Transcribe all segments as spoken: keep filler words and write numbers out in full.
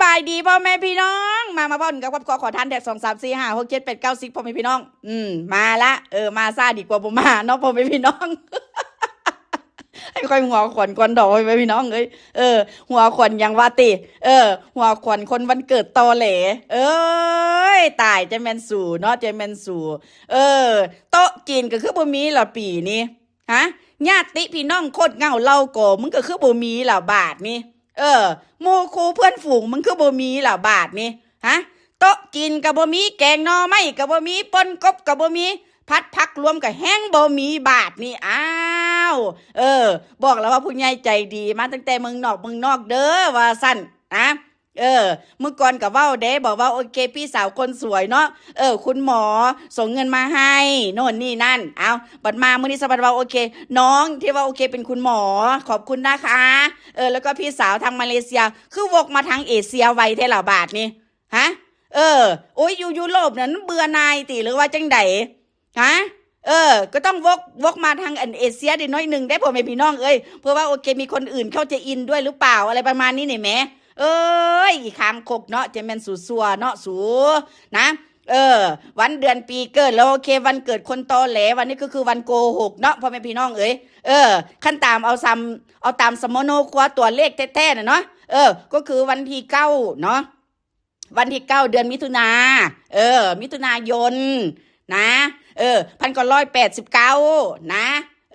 บายดีพ่อแม่พี่น้อง มา มาพ้อกันกับครอบครัวขอทานแท็ก สอง สาม สี่ ห้า หก เจ็ด แปด เก้า สิบ พ่อแม่พี่น้อง อืม มาละ เออ มาซ่าดีกว่าบ่มาเนาะพ่อแม่พี่น้อง ให้ค่อยหัวขวัญก่อนดอกพ่อแม่พี่น้องเอ้ย เออ หัวขวัญหยังวะติ เออ หัวขวัญคนวันเกิดตอแหล เอ้ย ตาย เจแมนสูเนาะ เจแมนสู เออ โต๊ะจีนก็คือบ่มีละปีนี้ ฮะ ญาติพี่น้องโคตรเหงาเล่าก็มึงก็คือบ่มีละบาดนี้ เออ หมู่คู่เพื่อนฝูงมึงคือบ่มีละบาดนี้ ฮะ โต๊ะจีนก็บ่มี แกงหน่อไม้ก็บ่มี ป่นกบก็บ่มี ผัดผักรวมก็แฮงบ่มีบาดนี้ อ้าว เออ บอกแล้วว่าผู้ใหญ่ใจดี มาตั้งแต่เมืองนอก เมืองนอกเด้อ ว่าซั่นนะ เออ เมื่อก่อนก็เว้าเด้ บอกว่า โอเค พี่สาวคนสวยเนาะ เออ คุณหมอส่งเงินมาให้ โน่นนี่นั่น เอา บัดมามื้อนี้สะบัดว่า โอเค น้องที่ว่า โอเค เป็นคุณหมอ ขอบคุณนะคะ เออ แล้วก็พี่สาวทางมาเลเซีย คือวกมาทางเอเชียไวแท้ละบาดนี้ ฮะ เออ โอ้ย อยู่ยุโรปนั้นเบื่อหน่ายติ หรือว่าจังใด ฮะ เออ ก็ต้องวก วกมาทางอันเอเชียได้น้อยหนึ่งได้พ่อแม่พี่น้องเอ้ย เพื่อว่า โอเค มีคนอื่นเข้าใจอินด้วยหรือเปล่า อะไรประมาณนี้นี่แหม เอ้ย อีคางคกเนาะ เจแมนสูซัวเนาะสู นะ เออ วันเดือนปีเกิดแล้ว โอเค วันเกิดคนตอแหล วันนี้ก็คือวันโกหกเนาะพ่อแม่พี่น้องเอ้ย เออ คันตามเอาซ้ำ เอาตามสมโนครัวตัวเลขแท้ๆน่ะเนาะ เออ ก็คือวันที่เก้าเนาะ วันที่เก้าเดือนมิถุนา เออ มิถุนายน นะ เออ พันเก้าร้อยแปดสิบเก้า นะ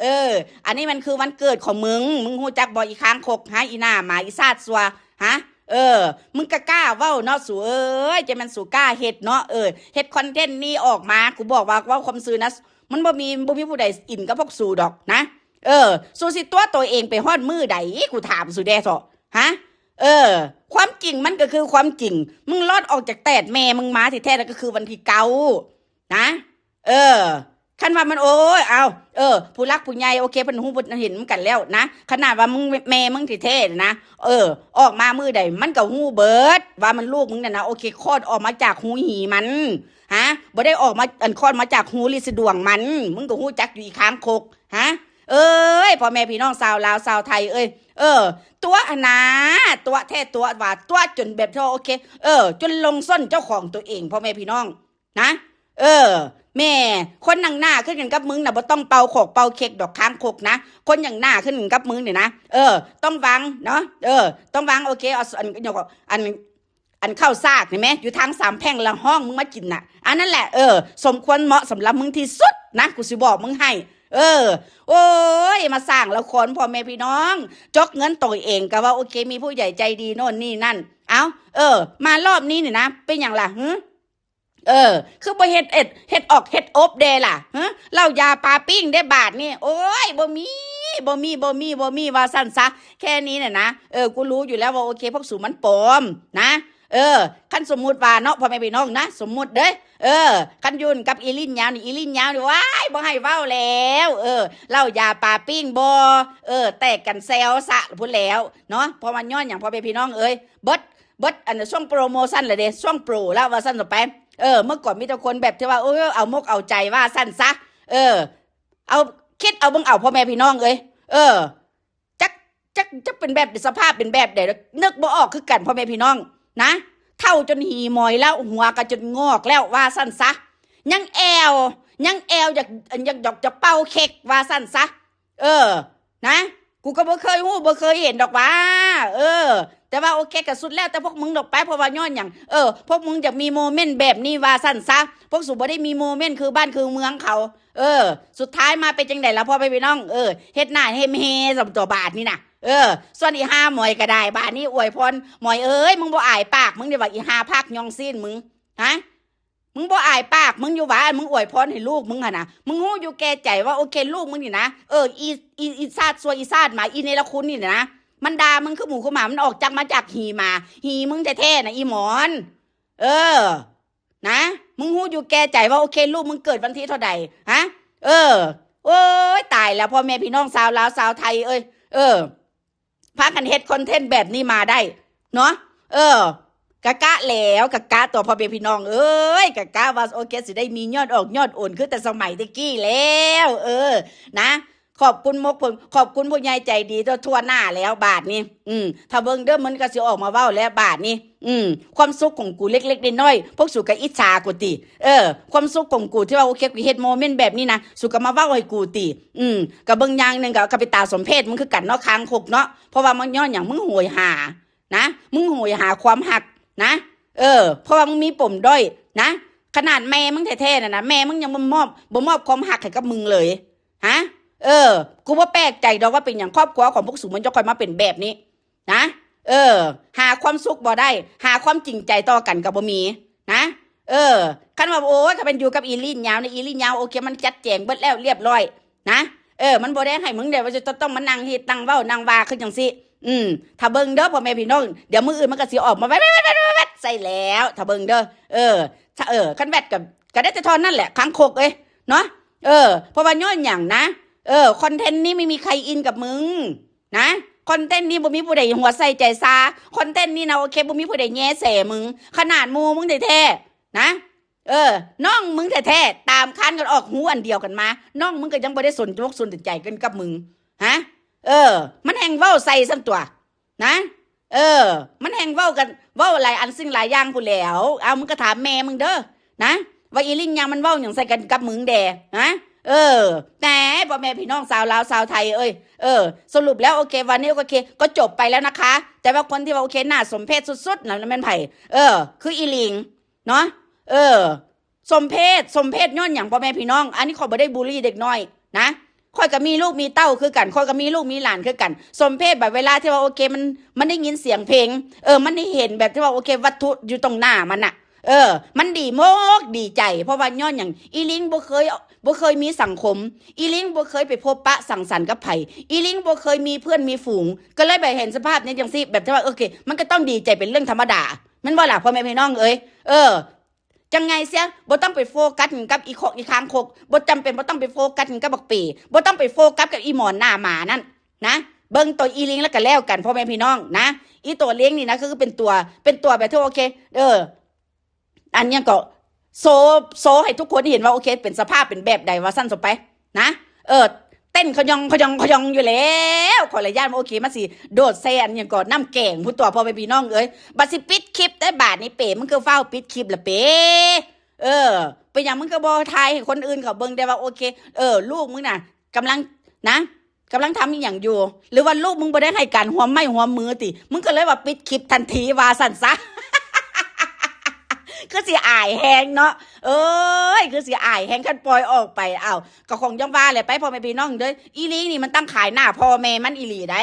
เออ อันนี้มันคือวันเกิดของมึง มึงฮู้จักบ่ อีคางคก ฮะ อีหน้าหมา อีซาดซัว ฮะ เออ มึงก็กล้าเว้าเนาะสูเอ้ย จะแม่นสูกล้าเฮ็ดเนาะ เออ เฮ็ดคอนเทนต์นี้ออกมา กูบอกว่าเว้าความซื่อนะ มันบ่มี บ่มีผู้ใดอินกับพวกสูดอกนะ เออ สูสิตั๋วตัวเองไปฮอดมื้อใด กูถามสูแด่เถาะ ฮะ เออ ความจริงมันก็คือความจริง มึงรอดออกจากแตดแม่มึงมาแท้ๆแล้วก็คือวันที่เก้า นะ เออ คันว่ามัน โอ้ย เอา เออ ผู้หลักผู้ใหญ่ โอเค เพิ่นฮู้เพิ่นเห็นกันแล้วนะ ขนาดว่ามึงแม่มึงแท้ๆนะ เออ ออกมามื้อใด มันก็ฮู้เบิด ว่ามันลูกมึงน่ะนะ โอเค คลอดออกมาจากฮูหีมัน ฮะ บ่ได้ออกมา อันคลอดมาจากฮูลิสดวงมัน มึงก็ฮู้จักอยู่ อีคางคก ฮะ เอ้ย พ่อแม่พี่น้องชาวลาวชาวไทยเอ้ย เออ ตั๋วหั่นนะ ตั๋วแท้ตั๋วว่า ตั๋วจนแบบที่ว่า โอเค เออ จนลงส้นเจ้าของตัวเอง พ่อแม่พี่น้อง นะ เออ แม่ คนหนังหน้าขึ้นกันกับมึงน่ะ บ่ต้องเป่าขอกเป่าเค้กดอก คางคกนะ คนอย่างหน้าขึ้นกันกับมึงเนี่ยนะ เออ ต้องวางเนาะ เออ ต้องวาง โอเค เอาอัน อัน อันข้าวซากนี่แหม อยู่ทางสามแพร่งละห้องมึงมากินน่ะ อันนั้นแหละ เออ สมควรเหมาะสำหรับมึงที่สุดนะ กูสิบอกมึงให้ เออ โอ้ย มาสร้างละครพ่อแม่พี่น้อง จกเงินตัวเองก็ว่า โอเค มีผู้ใหญ่ใจดีโน่นนี่นั่น เอ้า เออ มารอบนี้เนี่ยนะ เป็นหยังล่ะ หึ เออ คือบ่เฮ็ดเอ็ด เฮ็ดออก เฮ็ดอบแด่ล่ะ ฮะ เหล้ายาปลาปิ้งได้บาดนี่ โอ้ย บ่มี บ่มี บ่มี บ่มี ว่าซั่นซะ แค่นี้เนี่ยนะ เออ กูรู้อยู่แล้วว่า โอเค พวกสูมันปลอมนะ เออ คันสมมุติว่าเนาะ พ่อแม่พี่น้องนะ สมมุติเด้อ เออ คันอยู่กับอีลินยาวนี่ อีลินยาวนี่ ว้าย บ่ให้เว้าแล้ว เออ เหล้ายาปลาปิ้งบ่ เออ แตกกันแซวซะพู้นแล้วเนาะ เพราะว่าย้อนหยัง พ่อแม่พี่น้องเอ้ย เบิด เบิดอันช่วงโปรโมชั่นละเด้ ช่วงโปรแล้วว่าซั่นต่อไป เออ เมื่อก่อนมีแต่คนแบบที่ว่า เออ เอามกเอาใจว่าซั่นซะ เออ เอา คิดเอาเบิ่งเอา พ่อแม่พี่น้องเอ้ย เออ จัก จัก จักเป็นแบบ สภาพเป็นแบบใด นึกบ่ออกคือกัน พ่อแม่พี่น้องนะ เฒ่าจนหีหมอยแล้ว หัวก็จนงอกแล้วว่าซั่นซะ ยังแอว ยังแอวอยาก อยาก อยาก อยากเป่าเค้กว่าซั่นซะ เออ นะ กูก็บ่เคยฮู้ บ่เคยเห็นดอกว่า เออ แต่ว่าโอเคก็สุดแล้วแต่พวกมึงดอกไป เพราะว่าย้อนหยัง เออ พวกมึงอยากมีโมเมนต์แบบนี้ว่าซั่นซะ พวกสูบ่ได้มีโมเมนต์คือบ้านคือเมืองเขา เออ สุดท้ายมาเป็นจังได๋ล่ะ พ่อแม่พี่น้อง เออ เฮ็ดหน้าเฮมเฮสำตัวบาดนี่น่ะ เออ ส่วนอีห่าหมอยก็ได้ บาดนี้อวยพร หมอยเอ้ย มึงบ่อายปากมึงเด้ว่า อีห่าพากย่องซี้นมึง ฮะ มึงบ่อายปากมึงอยู่หวา มึงอวยพรให้ลูกมึงหั่นน่ะ มึงฮู้อยู่แก่ใจว่า โอเค ลูกมึงนี่นะ เออ อี อี อีซาดซัว อีซาดหมา อีเนรคุณนี่นะ มันด่ามึงคือหมูคือหมา มันออกจาก มาจากหีหมา หีมึงแท้ๆน่ะ อีหมอน เออ นะ มึงฮู้อยู่แก่ใจว่า โอเค ลูกมึงเกิดวันที่เท่าใด ฮะ เออ โอ๊ย ตายแล้ว พ่อแม่พี่น้องชาวลาวชาวไทยเอ้ย เออ พากันเฮ็ดคอนเทนต์แบบนี้มาได้เนาะ เออ กะกะแล้ว กะกะตัว พ่อแม่พี่น้องเอ้ย กะกะว่า โอเค สิได้มียอดออกยอดโอนคือแต่สมัยแต่กี้แล้ว เออ นะ ขอบคุณมกเพิ่น ขอบคุณผู้ใหญ่ใจดีทั่วทั่วหน้าแล้วบาดนี้ อืม ถ้าเบิ่งเด้อ มันก็สิออกมาเว้าแล้วบาดนี้ อืม ความสุขของกูเล็กๆน้อยๆ พวกสูก็อิจฉากูติ เออ ความสุขของกูที่ว่าโอเค กูเฮ็ดโมเมนต์แบบนี้นะ สูก็มาเว้าให้กูติ อืม ก็เบิ่งอย่างหนึ่งก็ ก็ไปตาสมเพชมึงคือกันเนาะ คางคกเนาะ เพราะว่ามันย้อนหยัง มึงโหยหา นะ มึงโหยหาความฮักนะ เออ เพราะว่ามึงมีปมด้อยนะ ขนาดแม่มึงแท้ๆน่ะนะ แม่มึงยังบ่มอบ บ่มอบความฮักให้กับมึงเลย ฮะ เออ กูบ่แปลกใจดอกว่าเป็นหยังครอบครัวของพวกสูมันจะค่อยมาเป็นแบบนี้นะ เออ หาความสุขบ่ได้ หาความจริงใจต่อกันก็บ่มีนะ เออ คันว่า โอ้ย คันเป็นอยู่กับอีลีนยาวนี่ อีลีนยาว โอเค มันจัดแจงเบิดแล้วเรียบร้อยนะ เออ มันบ่ได้ให้มึงได้ว่าจะต้องมานั่งเฮ็ดนั่งเว้านั่งว่าคือจังซี่ อืม ถ้าเบิ่งเด้อพ่อแม่พี่น้อง เดี๋ยวมื้ออื่นมันก็สิออกมาแวดๆๆๆๆ ใส่แล้ว ถ้าเบิ่งเด้อ เออ ถ้า เออ คันแวดก็ ก็ได้แต่ท่อนนั่นแหละ คางคกเอ้ย เนาะ เออ เพราะว่าย้อนหยังนะ เออ คอนเทนต์นี้ไม่มีใครอินกับมึงนะ คอนเทนต์นี้บ่มีผู้ใดหัวใส่ใจซา คอนเทนต์นี้นะ โอเค บ่มีผู้ใดแย่ใส่มึง ขนาดหมู่มึงแท้ๆนะ เออ น้องมึงแท้ๆ ตามคานกันออกหูอันเดียวกันมา น้องมึงก็ยังบ่ได้สนอกสนใจกันกับมึง ฮะ เออ มันแฮงเว้าใส่ซ้ำตัว นะ เออ มันแฮงเว้ากัน เว้าหลายอันสิ่งหลายอย่างพู้นแหล้ว เอา มึงก็ถามแม่มึงเด้อ นะ ว่าอีลิงยังมันเว้าหยังใส่กันกับมึงแด่ นะ เออ แหม พ่อแม่พี่น้องชาวลาวชาวไทยเอ้ย เออ สรุปแล้วโอเค วันนี้โอเค ก็จบไปแล้วนะคะ แต่ว่าคนที่ว่าโอเค น่าสมเพชสุดๆนะ แม่นไผ เออ คืออีลิง เนาะ เออ สมเพช สมเพชย้อนหยัง พ่อแม่พี่น้อง อันนี้ข้อยบ่ได้บูลลี่เด็กน้อยนะ ข้อยก็มีลูกมีเต้าคือกัน ข้อยก็มีลูกมีหลานคือกัน สมเพชแบบเวลาที่ว่าโอเค มัน มันได้ยินเสียงเพลง เออ มันได้เห็นแบบที่ว่าโอเค วัตถุอยู่ตรงหน้ามันน่ะ เออ มันดีมกดีใจ เพราะว่าย้อนหยัง อีลิงบ่เคย บ่เคยมีสังคม อีลิงบ่เคยไปพบปะสังสรรค์กับไผ อีลิงบ่เคยมีเพื่อนมีฝูง ก็เลยไปเห็นสภาพนี้จังซี่ แบบที่ว่าโอเค มันก็ต้องดีใจเป็นเรื่องธรรมดา แม่นบ่ล่ะ พ่อแม่พี่น้องเอ้ย เออ จั่งไงเสีย บ่ต้องไปโฟกัสหยังกับอีคอกอีคางคก บ่จำเป็นบ่ต้องไปโฟกัสหยังกับบักเป๋ บ่ต้องไปโฟกัสกับอีหมอนหน้าหมานั่นนะ เบิ่งตัวอีลิงแล้วก็แล้วกัน พ่อแม่พี่น้องนะ อีตัวเลี้ยงนี่นะ คือเป็นตัว เป็นตัวแบบที่โอเค เออ อันหยังก็ โชว์ โชว์ให้ทุกคนเห็นว่าโอเค เป็นสภาพเป็นแบบใด ว่าซั่นซะไปนะ เออ เต้นขยองขยองขยองอยู่แล้ว ข้อยละย้านว่าโอเค มันสิโดดใส่อันหยังก็น้ำแกงพู้นตั๊ว พ่อแม่พี่น้องเอ้ย บัดสิปิดคลิปได้บาดนี้ เป๋ มึงคือฟ้าวปิดคลิปล่ะเป๋ เออ เป็นหยังมึงก็บ่ถ่ายให้คนอื่นเขาเบิ่งได้ว่าโอเค เออ ลูกมึงน่ะ กำลัง นะ กำลังทำอีหยังอยู่ หรือว่าลูกมึงบ่ได้ให้การร่วมไม้ร่วมมือติ มึงก็เลยว่าปิดคลิปทันที ว่าซั่นซะ คือสิอายแฮงเนาะ เอ้ย คือสิอายแฮง คันปล่อยออกไป อ้าว ก็คงยังว่าแหละไป พ่อแม่พี่น้องเด้อ อีลิงนี่มันตั้งขายหน้าพ่อแม่มันอีหลีได๋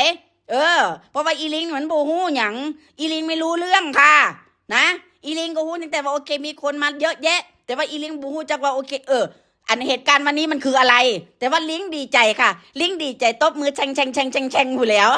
เออ เพราะว่าอีลิงนี่มันบ่ฮู้หยัง อีลิงไม่รู้เรื่องค่ะ นะ อีลิงก็ฮู้ตั้งแต่ว่าโอเค มีคนมาเยอะแยะ แต่ว่าอีลิงบ่ฮู้จักว่าโอเค เออ อันเหตุการณ์วันนี้มันคืออะไร แต่ว่าลิงดีใจค่ะ ลิงดีใจตบมือแชงแชงแชงแชงแชงพู้นแหล้ว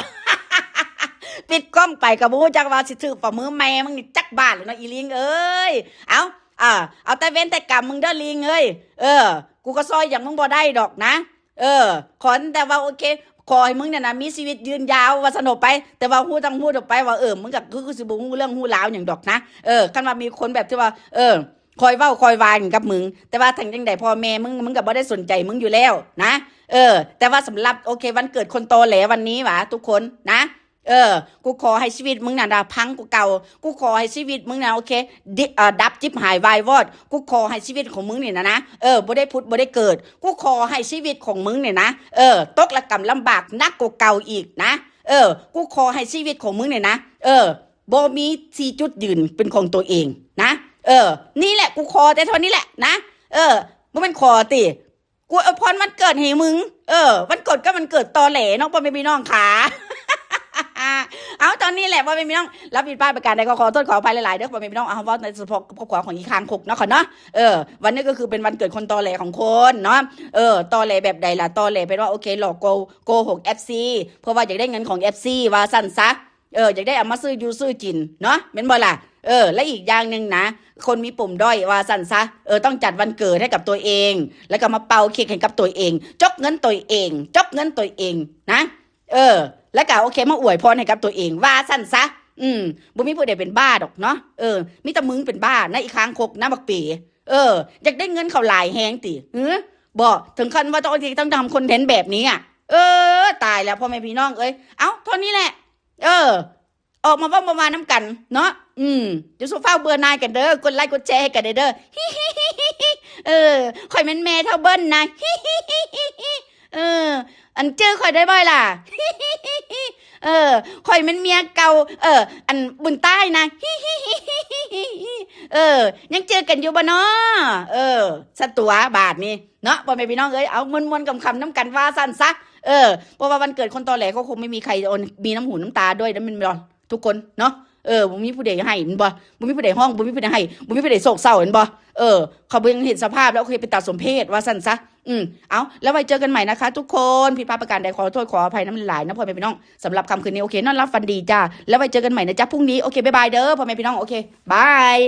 ปิดกล้องไปก็บ่ฮู้จักว่าสิถืกฝ่ามือแม่มึงนี่จักบาดเลยเนาะ อีลิงเอ้ย เอ้า อ่า เอาแต่เวรแต่กรรมมึงเด้อลิงเอ้ย เออ กูก็ซ่อยหยังมึงบ่ได้ดอกนะ เออ ขอแต่ว่าโอเค ขอให้มึงเนี่ยนะ มีชีวิตยืนยาว ว่าซั่นออกไป แต่ว่าฮู้ทั้งฮู้ออกไปว่า เออ มึงก็คือ คือสิบ่ฮู้เรื่องฮู้ราวหยังดอกนะ เออ คันว่ามีคนแบบที่ว่า เออ คอยเว้าคอยว่าหยังกับมึง แต่ว่าถึงจั่งใดพ่อแม่มึง มึงก็บ่ได้สนใจมึงอยู่แล้วนะ เออ แต่ว่าสำหรับโอเค วันเกิดคนตอแหลวันนี้หวาทุกคนนะ เออ กูขอให้ชีวิตมึงน่ะนะ พังกว่าเก่า กูขอให้ชีวิตมึงน่ะ โอเค ดิ เอ่อ ดับจิบหายวายวอด กูขอให้ชีวิตของมึงนี่นะนะ เออ บ่ได้ผุดบ่ได้เกิด กูขอให้ชีวิตของมึงนี่นะ เออ ตกระกำลำบากหนักกว่าเก่าอีกนะ เออ กูขอให้ชีวิตของมึงนี่นะ เออ บ่มีที่จุดยืนเป็นของตัวเองนะ เออ นี่แหละ กูขอแต่เท่านี้แหละนะ เออ บ่แม่นขอติ กูอวยพรวันเกิดให้มึง เออ วันเกิดก็วันเกิดตอแหลเนาะ พ่อแม่พี่น้องขา เอา ตอนนี้แหละ พ่อแม่พี่น้อง รับผิดพลาดประการใดก็ขอโทษขออภัยหลายๆเด้อ พ่อแม่พี่น้อง เอาเว้าในเฉพาะครอบครัวของอีคางคกเนาะค่ะเนาะ เออ วันนี้ก็คือเป็นวันเกิดคนตอแหลของคนเนาะ เออ ตอแหลแบบใดล่ะ ตอแหลเป็นว่าโอเค หลอกโก โกหก เอฟซี เพราะว่าอยากได้เงินของ เอฟซี ว่าซั่นซะ เออ อยากได้เอามาซื้ออยู่ซื้อกินเนาะ แม่นบ่ล่ะ เออ และอีกอย่างหนึ่งนะ คนมีปมด้อยว่าซั่นซะ เออ ต้องจัดวันเกิดให้กับตัวเอง แล้วก็มาเป่าเค้กให้กับตัวเอง จกเงินตัวเอง จกเงินตัวเองนะ เออ แล้วก็โอเค มาอวยพรให้กับตัวเอง ว่าซั่นซะ อืม บ่มีผู้ใดเป็นบ้าดอกเนาะ เออ มีแต่มึงเป็นบ้านะ อีคางคกนะ บักเป๋ เออ อยากได้เงินเขาหลายแฮงติ หือ บ่ ถึงขั้นว่าต้อง ต้องทำคอนเทนต์แบบนี้อะ เออ ตายแล้วพ่อแม่พี่น้องเอ้ย เอ้า เท่านี้แหละ เออ ออกมาเว้ามาว่าน้ำกันเนาะ อืม อย่าสู่ฟ้าวเบื่อหน่ายกันเด้อ กดไลค์กดแชร์ให้กันเด้อ เออ ข่อยแม่นแม่เฒ่าเบิ้ลนะ เออ อันจื้อข่อยได้บ่ล่ะ เออ ข่อยแม่นเมียเก่า เออ อันบุญใต้นะ เออ ยังจื้อกันอยู่บ่น้อ เออ สะตั๋วบาดนี้เนาะ พ่อแม่พี่น้องเอ้ย เอาม่วนๆ คำๆ น้ำกันว่าซั่นซะ เออ เพราะว่าวันเกิดคนตอแหลก็คงไม่มีใครมีน้ำหูน้ำตาด้วยนะ แม่นบ่ทุกคนเนาะ เออ บ่มีผู้ใดให้แม่นบ่ บ่มีผู้ใดฮ้อง บ่มีผู้ใดให้ บ่มีผู้ใดโศกเศร้าแม่นบ่ เออ เขาบ่ยังเห็นสภาพแล้ว โอเค เป็นตาสมเพชว่าซั่นซะ อืม เอา แล้วไว้เจอกันใหม่นะคะทุกคน ผิดพลาดประการใดขอโทษขออภัยนำหลายๆ นะพ่อแม่พี่น้อง สำหรับค่ำคืนนี้ โอเค นอนหลับฝันดีจ้า แล้วไว้เจอกันใหม่นะจ๊ะ พรุ่งนี้ โอเค บ๊ายบายเด้อ พ่อแม่พี่น้อง โอเค บาย